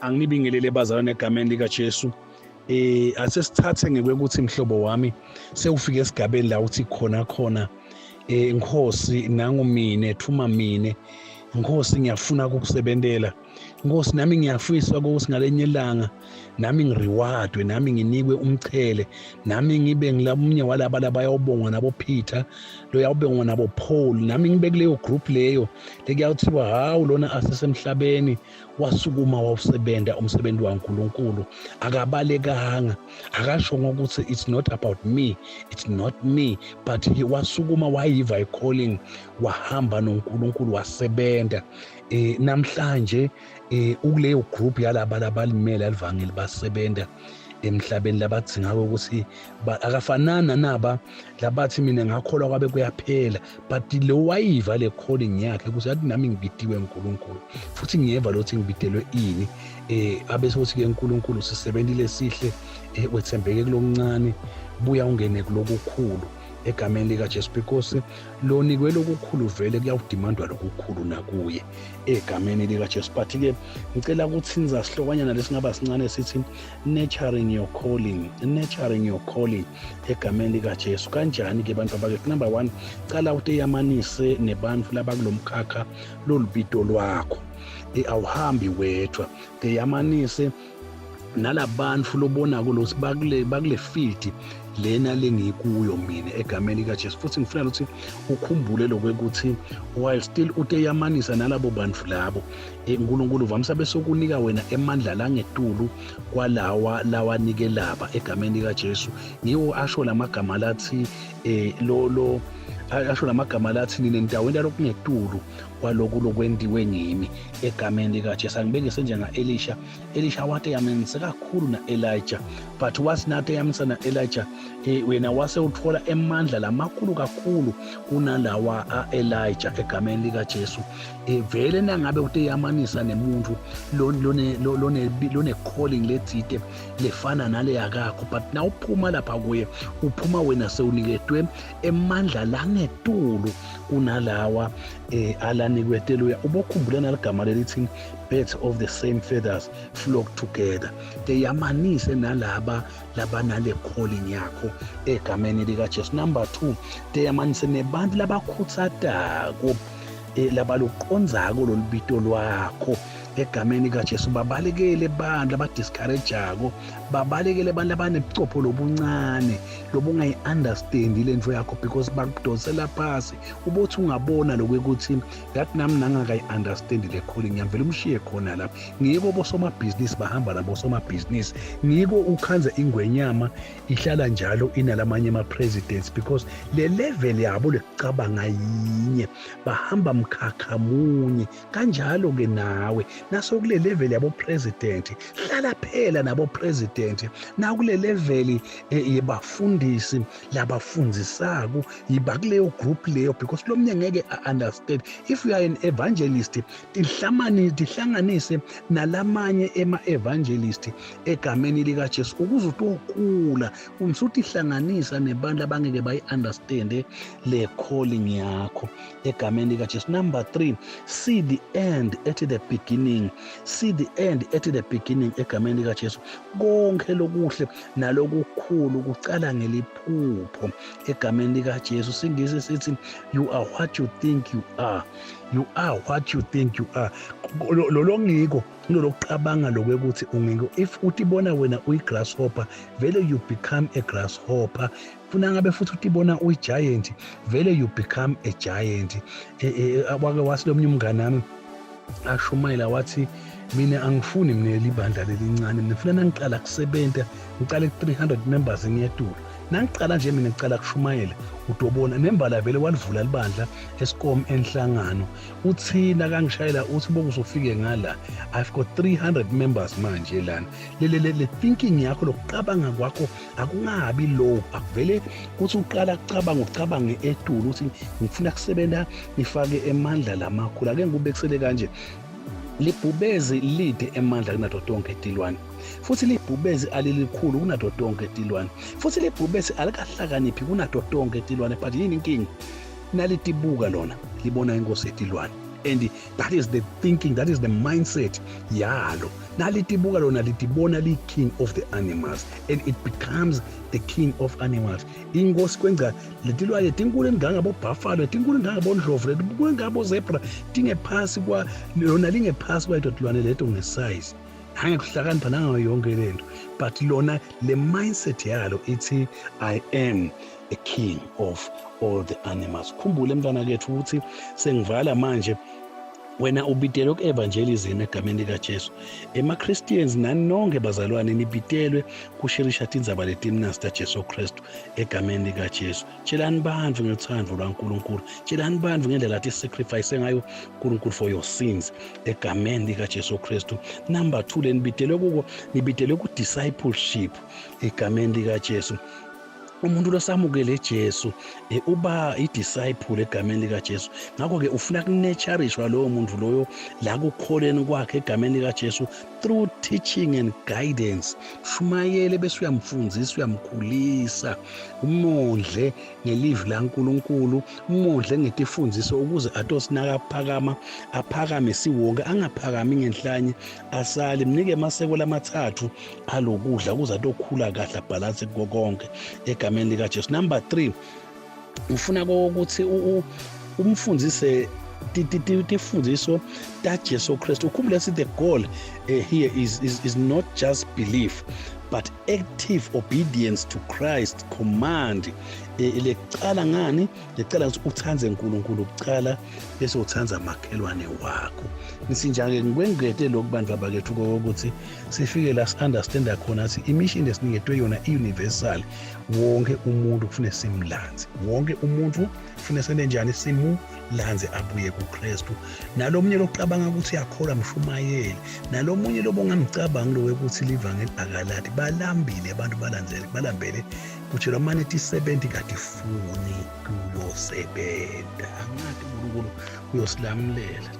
Anginibingelele bazalwane egameni likaJesu. Asesithathe ngekwekuthi mhlobo wami sewufike esigabeni la uthi khona khona Nkosi nangu mine thuma mine. Nkosi ngiyafuna ukukusebentela. Nkosi nami ngiyafisa ukuthi ngalenye ilanga nami ngirewardwe, nami nginikwe umchele, nami ngibe ngilamunye walaba labayawubongwa nabo Peter, loyawubongwa nabo Paul, nami ngibe kuleyo group leyo lekuyawuthiwa hawu lona asesemhlabeni wasukuma wawusebenta umsebenzi waNkulunkulu, akabalekanga, akasho ngokuthi it's not about me, it's not me, but he wasukuma wayiva i-calling, wahamba noNkulunkulu wasebenta. Namhlanje ukuleyo group yalaba labalimele alivangeli basebenta emhlabeni labadzinga ukuthi akafanana naba labathi mina ngakholwa kwabe kuyaphela, but lo wayiva le calling yakhe ukuthi athi nami ngibitiwe uNkulunkulu futhi ngiyeva lokuthi ngibitelwe ini. Abe sokuthi ke uNkulunkulu sisebentile sihle, wethembeke kulokuncane, buya ungene kulokukhulu egameni likaJesu, because lonikwe lokukhulu vele kuyawudimandwa lokukhulu nakuye egameni likaJesu. But ke ngicela ukuthi niza sihlokanyana lesingaba sincane sithi nurturing your calling, nurturing your calling egameni likaJesu. Kanjani ke bantu abakithi? Number 1, cala uteyamanise nebantu labakulomkhakha lolubito lwakho. Awuhambi wedwa, teyamanise nalabantu lobonako lokuthi bakule field lena lengikuyo mina egameni likaJesu. Futhi ngifuna ukuthi ukhumbule lokwekuthi while still uteyamanisa nalabo bantu labo, uNkulunkulu uvamisa bese ukunika wena emandla langetulu kwalawa lawanike laba egameni likaJesu. Ngiwo asho lamagama lathi lo lo asho lamagama lathi nina endaweni lokungetulu kwaloku lokwentiwe ngimi egameni likaJesu. Angibekise njenga-Elisha. Elisha wateyamanisa kakhulu na-Elijah, but wathi nateyamanisa na-Elijah wena wase uthola emandla lamakhulu kakhulu kunalawa a-Elijah egameni likaJesu. Vele nangabe uteyamanisa nemuntu lone calling letsite lefana nale yakakho, but nawuphuma lapha kuye uphuma wena sewuniketwe emandla langetulu kunalawa alanikwe teluya. Ubokhumbula naligama lelithi birds of the same feathers flock together. Teyamanise nalaba labanale calling yakho egameni likaJesu. Number 2, teyamanise nebantu labakhuthatako labaluqondzako lolubito lwakho egameni likaJesu. Babalekele abantu labadiscouragako, babalekele abantu abanebucopho lobuncane lobungayi-understandi lento yakho, because bakudonsela phasi. Ubothi ungabona lokwekuthi that nami nangakayi-understandi le calling ngiyamvela umshiye khona lapho. Ngiko bosomabhizinisi bahamba nabo somabhizinisi, ngiko ukhanze ingwenyama ihlala njalo inalamanye ama-presidents, because le level yabo lekucabanga yinye, bahamba mkhakha munye. Kanjalo-ke nawe nasokule level yabo president, hlala phela nabo president. Nakule level yebafundisi labafundzisako, yiba kuleyo group leyo, because lo mnye ngeke a-understand. If you are an evangelist, tihlanganise nalamanye ema-evangelist egameni likaJesu ukuze utokula umsutihlanganisa nebantu abangeke bayi-understande le calling yakho egameni likaJesu. Number 3, see the end at the beginning, see the end at the beginning egameni likaJesu. Konke lokuhle nalokukhulu kucala ngeliphupho egameni likaJesu. Singisi sithi you are what you think you are, you are what you think you are. Lo ngiko kulolokucabanga lokwekuthi ungiko. If utibona wena uyi-grasshopper, vele you become a grasshopper. Funa ngabe futhi utibona uyi-giant, vele you become a giant. Wake wathi lomunye umngane wami ashumayela wathi mina angifuni mina libandla lelincane, mina ngifuna nangiqala kusebenta ngiqale ku-300 members ngiyetulu. Nangiqala nje mina ngicala kushumayela udobona nembala vele walivula libandla esikom enhlangano. Uthi nakangishayela uthi bokusofike ngala, I've got 300 members manje lana. Le thinking yakho, lokucabanga kwakho akungabi low, akuvele kuthi uqala kucabanga ucabange etulu uthi ngifuna kusebenta ngifake emandla lamakhulu. Ake ngikubekisele kanje, libhubezi lide emandla kunato tonke tilwane, futhi libhubezi alilikhulu kunato tonke tilwane, futhi libhubezi alikahlakaniphi kunato tonke tilwane. But yini inkinga? Nalitibuka lona libona inkosi yetilwane. And that is the thinking, that is the mindset yalo. Nalitibuka lona litibona li-king of the animals, and it becomes the king of animals. Inkosi kwenza letilwane tinkulu engangabo-buffalo, tinkulu engangabondlovu, letinkulu engabo-zebra, tingephasi kwa lona, lingephasi kwaleto tilwane leto ngesize, nangekuhlakanipha, nangayo yonke lento. But lona le mindset yalo ithi, "I am a king of all the animals." Khumbule, mntwana kethu, ukuthi sengivala manje, wena ubitelwe ku-evangelism egameni likaJesu. Ema-Christians nani nonke bazalwane, nibitelwe kushirisha tindzaba letimnandzi taJesu Kristu egameni likaJesu. Tshelani bantfu ngelutsandvo lwaNkulunkulu, tshelani bantfu ngendlela athi sacrifice ngayo uNkulunkulu for your sins egameni likaJesu Kristu. Number 2, lenibitelwe kuko, nibitelwe ku-discipleship egameni likaJesu. Umuntu losamukele Jesu uba i-disciple egameni likaJesu. Ngakho-ke ufuna kunurturishwa lowo muntu loyo la kukholeni kwakhe egameni likaJesu through teaching and guidance. Shumayele bese uyamfundisa, uyamkhulisa, umondle ngelivi laNkulunkulu, umondle ngetifundiso, ukuze atosinakaphakama aphakame siwonke, angaphakami ngenhlanye asale. Mnike amaseko lamathathu alokudla ukuze atokhula kahle, abhalanse kuko konke egameni likaJesu. Number 3, ufuna ukuthi umfundise tifundiso taJesu Kristu. Ukhumbule sithi the goal here is not just belief but active obedience to Christ command. Lecala ngani? Lecala ukuthi uthandze uNkulunkulu kucala, bese uthandza makhelwane wakho. Ngisinjake ngikwengete lokhu, bantu abakethu, kokuthi sifike la si-understanda khona ukuthi imission esiniketwe yona i-universal. Wonke umuntu kufune simlanze, wonke umuntu kufune sente njani? Simulanze abuye kuKristu. Nalomunye lokucabanga ukuthi uyakholwa, mshumayeli. Nalomunye lobo ongamcabangi lo wekuthi livangeli akalati. Balambile abantu, balandzele, balambele kutshelwa mane tisebenti katifuni kuyosebenza. Angathi uNkulunkulu uyosilamulela.